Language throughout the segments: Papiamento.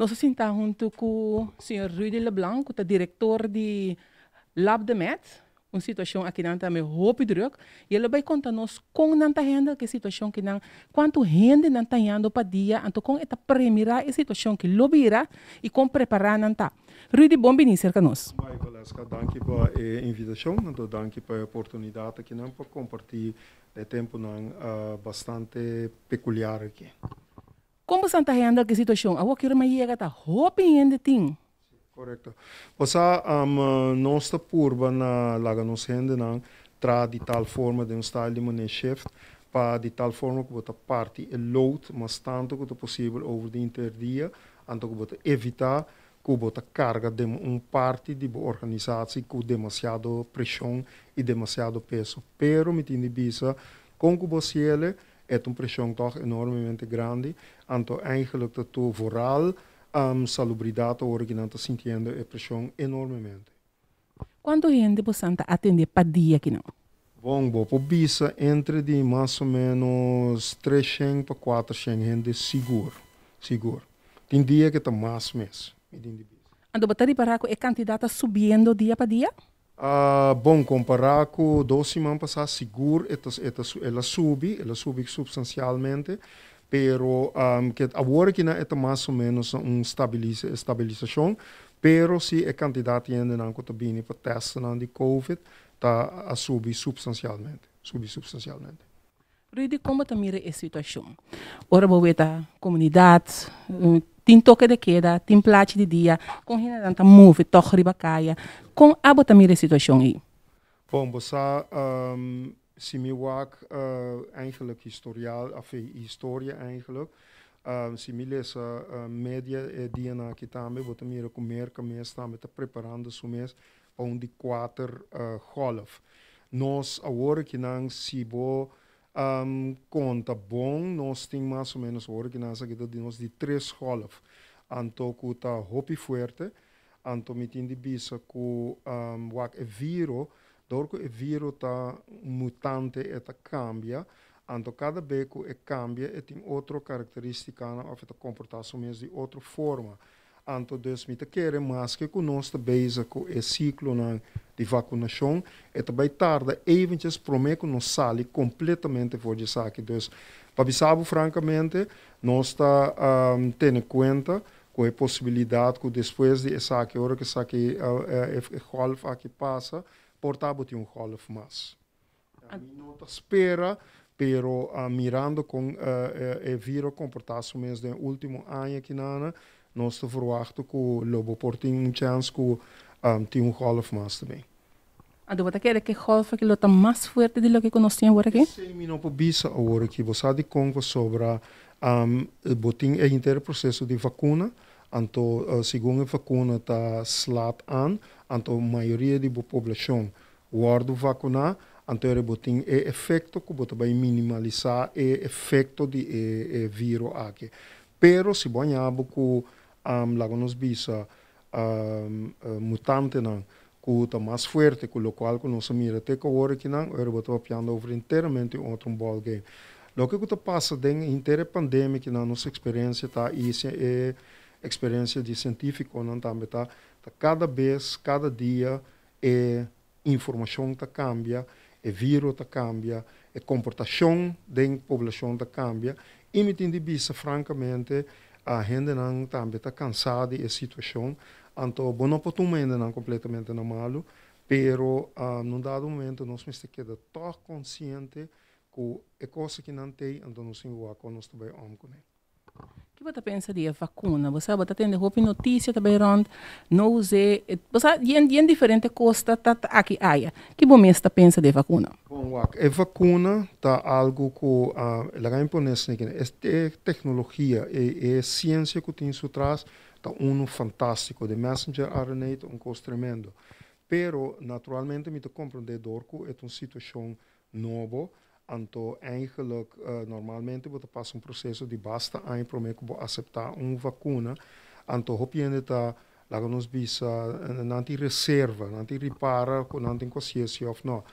Nos a sinta huntu ku señor Rudy Leblanc, ku ta direktor di Lab de Med, un situashon akinan tambe hopi drùk, i el a bai konta nos kon nan ta handle ku e situashon kinan, kuantu hende nan ta hañando pa dia, anto kon e ta premirá e situashon ki lo bira i kon prepará nan ta. Rudy, bon bini serka nos. Bai Valeska, danki pa e invitashon, anto danki pa e oportunidat akinan pa kompartí e tempunan bastante pekuliar aki. Kon boso ta handle ku e situashon awor ku mi a yega ta hopi hende tin? Korekto. Bo sa, nos ta purba na laga nos hendenan traha di tal forma den un style di manera shift pa di tal forma ku bo ta parti e load mas tantu ku ta posibel over di henter dia, anto ku bo ta evitá ku bo ta karga den un parti di bo organisashon ku demasiado preshon i demasiado peso. Pero mi tin di bisa, kon ku bo hasié, e un preshon toch enormemente grandi. Anto eigenlijk dat to vooral salubridat awor ku nan ta sintiendo e preshon enormemente. Kuantu hende boso ta atendé pa dia akinan? Bon, bo por bisa entre di mas o ménos 300 pa 400 hende sigur, sigur. Tin dia ku ta mas mes, mi tin di bisa. Anto bo ta ripará ku e kantidat ta subiendo dia pa dia? Bon, kompará ku 2 siman pasá, sigur el a subi supstansialmente, pero ku awor akinan ta mas o ménos un stabilisashon, pero si e kantidat di hendenan ku ta bini pa tèst di COVID ta a subi supstansialmente, subi supstansialmente. Rudy, kon bo ta mira e situashon? Ora bo ta komunidat, tin toke de keda, tin plachi di dia, kon hende ta move toch riba kaya. Kon abo ta mira e situashon ei? Bon, bo sa, si mi wak eigenlijk historial, of historia eigenlijk, si mi lesa media e dianan aki tambe, bo ta mira ku Merka mes tambe ta preparando su mes pa un di kuater golf. Nos awor akinan, si bo konta bon, nos tin mas o ménos awor akinan aki di nos di tres golf. Anto ku ta hopi fuerte, anto mi tin di bisa ku wak e viro, dor ku e viro ta mutante e ta kambia, anto kada bes ku e kambia e tin otro karakterístika òf e ta komportá su mes di otro forma. Anto dus mi ta kere mas ku nos ta bezig ku e siklonan di vakunashon, e ta bai tarda eventjes promé ku nos sali kompletamente for di esaki. Dus, pa bisa bo frankamente, nos ta tene kuenta ku e posibilidat ku despues di esaki, ora ku esaki e golf aki pasa, por ta bo tin un golf mas. Mi no ta spera, pero mirando kon e viro komportá su mes den último aña akinan, nos ta verwacht ku lo bo por tin un chèns ku tin un golf mas tambe. Anto bo ta kere ku e golf aki lo ta mas fuerte di loke ku nos tin awor aki? Si, mi no por bisa awor aki. Bo sa dikon? Pasobra bo tin e henter proseso di vakuna, anto segun e vakuna ta slaat aan, anto mayoria di e poblashon wòrdu vakuná, anto bo tin e efekto ku bo ta bai minimalisá e efekto di e viro aki. Pero si bo haña bo ku laga nos bisa mutantenan ku ta mas fuerte, ku lokual ku nos a mira te ku awor akinan, ora bo ta papiando over enteramente un otro ballgame. Loke ku ta pasa den henter pandemia akinan, nos eksperensia ta i e eksperensia di sientífikonan tambe ta kada bes, kada dia e informashon ta kambia, e viro ta kambia, e komportashon di poblashon ta kambia, i mi tin di bisa frankamente, e hendenan tambe ta kansá di e situashon, anto bo no por tuma hendenan kompletamente na malu, pero num dado momento nos mester keda toch konsiente ku e kos akinan t'ei, anto nos tin ku nos tambe om kuné. Kiko bo ta pensa di vakuna? Bo ta tende hopi notisia tambe rònt, no sé, bo yen diferente kos ta aki aya. Kiko bo mes ta pensa di vakuna? Bon, wak, e vakuna ta algu ku laga mi pone asina, e teknologia e siensia ku tin su tras ta unu fantástiko. The messenger RNA ta un kos tremendo. Pero naturalmente mi ta komprondé dor ku e ta un situashon nobo, anto eigenlijk normalmente bo ta pasa un proseso di basta aña promé ku bo aseptá un vakuna, anto hopi hende ta, laga nos bisa, nan tin reserva, nan tin ripara ku nan tin konsiensia òf no.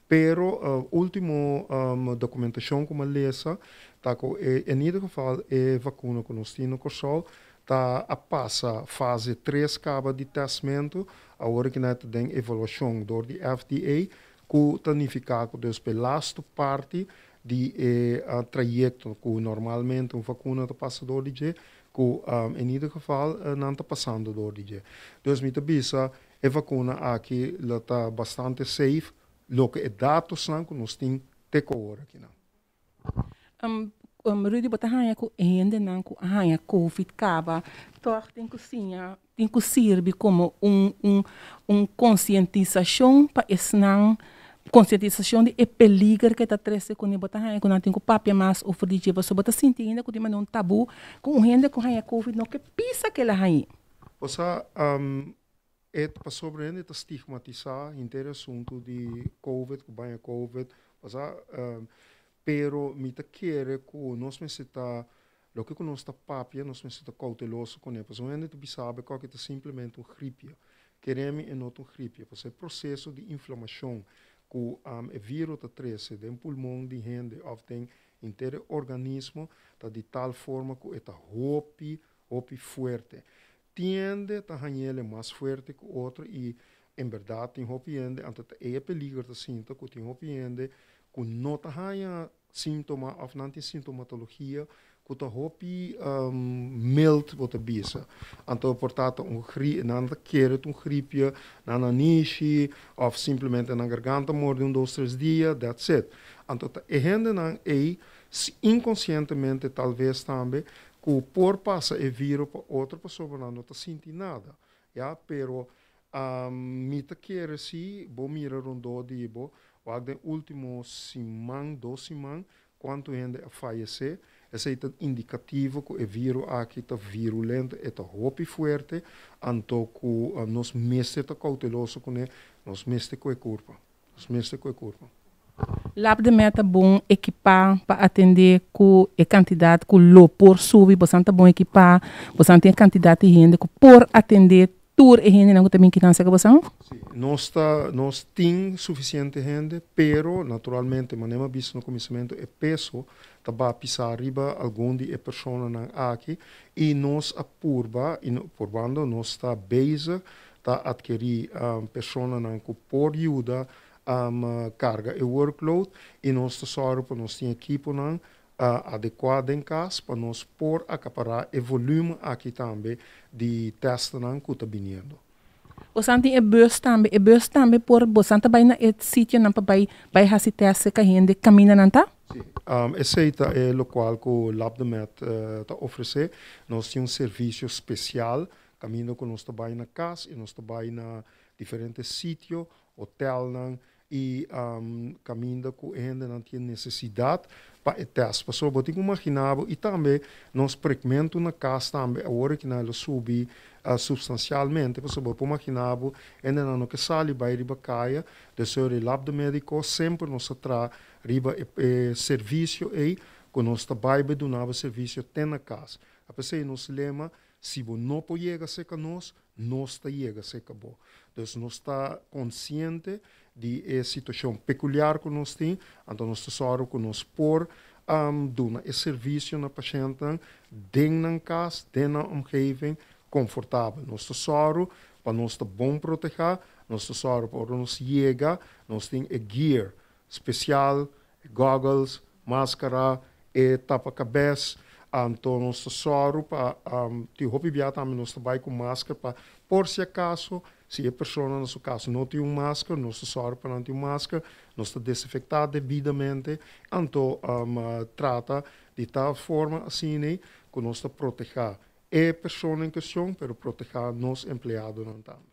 Pero último dokumentashon ku mi a lesa, ta ku in ieder geval e vakuna ku nos tin na Kòrsou, Ta a pasa fase 3 kaba di testmento, awor ku nan ta den evaluashon door di FDA, ku ta nifiká ku dus e laatste parte di e trayekto ku normalmente un vakuna ta pasa door di dje, ku in ieder geval nan ta pasando door di dje. Dus mi ta bisa, e vakuna aki ta bastante safe, loke e datonan ku nos tin te awor aki nan. Rudy, bo ta haña ku hendenan ku haña COVID kaba, toch tin ku siña, tin ku sirbi komo un konsientisashon pa esnan, konsientisashon di e peliger ku ta trese ku bo ta haña ku nan tin ku papia mas over di dje, so bo ta sinti ainda ku tin un tabú ku un hende ku haña COVID no ke bisa ku el a haña. Osea, e pasobra hende ta stigmatisá henter asuntu di COVID, ku haña COVID, osea, pero mi ta kere ku nos mester ta, loke ku nos ta papia, nos mester ta kouteloso kuné. Pasobra hende ta bisa ku ta simplemente un gripe. Kere mi, e no un gripe. Pasobra e proseso di inflamashon ku e vírùs ta trese den pulmon di hende òf den henter organismo ta di tal forma ku e ta hopi, hopi fuerte. Tin hende ta hañ'é mas fuerte ku otro i en berdat tin hopi hende, anto e peliger ta sinta ku tin hopi hende ku no ta haña síntoma òf no tin sintomatologia ku ta hopi mild, bo ta bisa. Anto, por tantu, un gripe, nan ta kere un gripe, nan nanishi òf simplemente nan garganta morde 1, 2, 3 dia, that's it. Anto, e hendenan ei inkonsientemente talbes tambe ku por pasa e vírùs pa otro persona, no ta sinti nada. Ja, pero mi ta kere si bo mira rondó di bo, wak den último siman, 2 siman, kuantu hende a fayesé, esei ta indikativo ku e vírùs aki ta virulento, e ta hopi fuerte, anto ku nos mester ta kouteloso kuné, nos mester ku e kurpa. Nos mester ku e kurpa. Lab de Med ta bon ekipá pa atendé ku e kantidat ku lo por subi, bo ta bon ekipá, bo tin kantidat di hende ku por atendé tur e hendenan ku tambe ke bo? Si, nos tin sufisiente hende, pero naturalmente, manera mi a bisa na kuminsamentu, e peso ta pisa riba algun di e personanan aki i nos a purba i purbando, nos ta bezig ta atkirí personanan ku por yuda karga e workload i nos ta sòru pa nos tin ekiponan adekuá den kas pa nos por akapará e volumen aki tambe di testnan ku ta bini. Bo tin e bus tambe, e bus tambe por bo ta bai na e sitionan pa bai hasi test ku hende kaminda nan ta? Si. Esei ta e loke ku Lab de Med ta ofresé. Nos tin un servisio spesial, kaminda ku nos ta bai na kas i nos ta bai na diferente sitio, hotelnan i kaminda ku hendenan tin nesesidat pa e test. Pasobra bo tin ku imaginá i tambe nos prekmentu na kas tambe awor ku nan a subi substansialmente, pasobra bo imaginá hendenan no ke sali bai riba kaya, dus e Lab de Médiko semper nos ta traha riba e servisio ei ku nos ta bai duna servisio te na kas. Apesar nos lema, si bo no por yega serka nos, nos ta yega serka bo. Dus nos ta konsiente di e situashon pekuliar ku nos tin, anto nos ta sòru ku nos por duna e servisio na pashènt den nan kas, den nan omgeving, komfortabel. Nos ta sòru pa nos ta bon protehá, nos ta sòru pa nos yega, nos tin e gear spesial, goggles, maskara, e tapa-kabes, anto nos ta sòru pa tin hopi bia tambe nos ta bai ku maskara pa por si akaso, si e persona na su kas no tin un maskara, nos ta sòru pa nan tin un maskara, nos ta desinfektá debidamente, anto trata di tal forma asina ku nos ta protehá e persona en kuestion, pero protehá nos empleadonan tambe.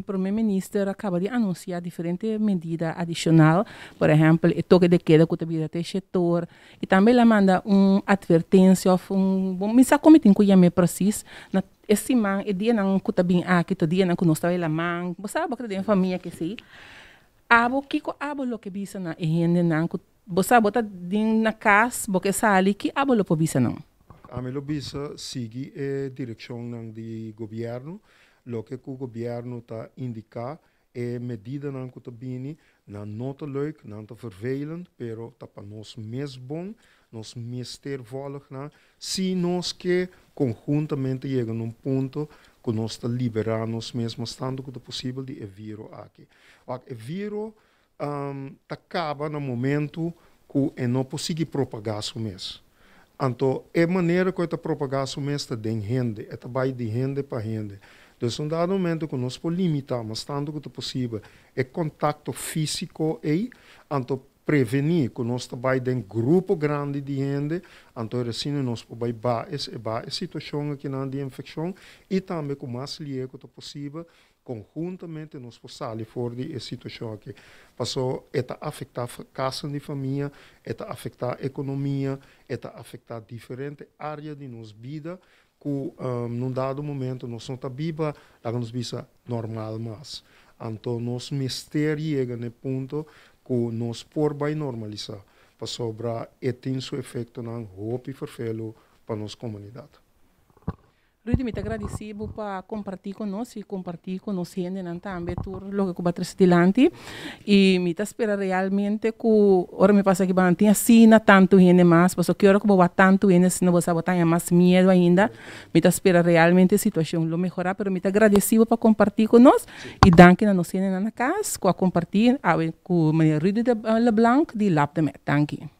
Promé minister a kaba di anunsiá diferente medida adishonal, por ehèmpel, e toke de keda ku ta bira te 7'or, i tambe el a manda un atvertensia òf un, bon, mi sa kon mi tin ku yam'é presis, na e siman, e dianan ku ta bin aki, ta dianan ku nos ta bai laman, bo sa bo ku ta den famia ke si. Abo, kiko abo lo ke bisa na e hendenan ku bo sa bo ta den na kas, bo ke sali, ki abo lo por bisa nan? Ami lo bisa sigui e direkshonnan di gobièrnu, loke ku gobièrnu ta indiká. E medidanan ku ta bini, nan no ta leuk, nan ta vervelend, pero ta pa nos mes bon, nos mester volg nan, si nos ke konhuntamente yega na un punto ku nos ta liberá nos mes mas tantu ku ta posibel di e viro aki. Wak, e viro ta kaba na momentu ku e no por sigui propagá su mes. Anto e manera ku e ta propagá su mes ta den hende, e ta bai di hende pa hende. Dus un dado momento ku nos por limitá mas tantu ku ta posibel e kontakto físiko ei, anto prevení ku nos ta bai den grupo grandi di hende, anto asina nos por bai ba e ba e situashon akinan di infekshon i tambe ku mas lihe ku ta posibel konhuntamente nos por sali for di e situashon aki. Paso e ta afektá kas di famia, e ta afektá ekonomia, e ta afektá diferente área di nos bida ku num dado momento nos no ta biba, laga nos bisa, normal mas. Anto nos mester yega na punto ku nos por bai normalisá, pasobra e tin su efektonan hopi ferfelu pa nos komunidat. Rudy, mi ta gradisí bo pa kompartí ku nos i kompartí ku nos hendenan tambe tur loke ku bo a trese dilanti. I mi ta spera realmente ku ora mi pasa aki bo no tin asina tantu hende mas, pasobra ki ora ku bo wak tantu hende asina bo sa bo ta haña mas miedu ainda. Mi ta spera realmente e situashon lo mehorá, pero mi ta gradisí bo pa kompartí ku nos i danki na nos hendenan na kas ku a kompartí awe ku meneer Rudy Leblanc di Lab de Med. Danki.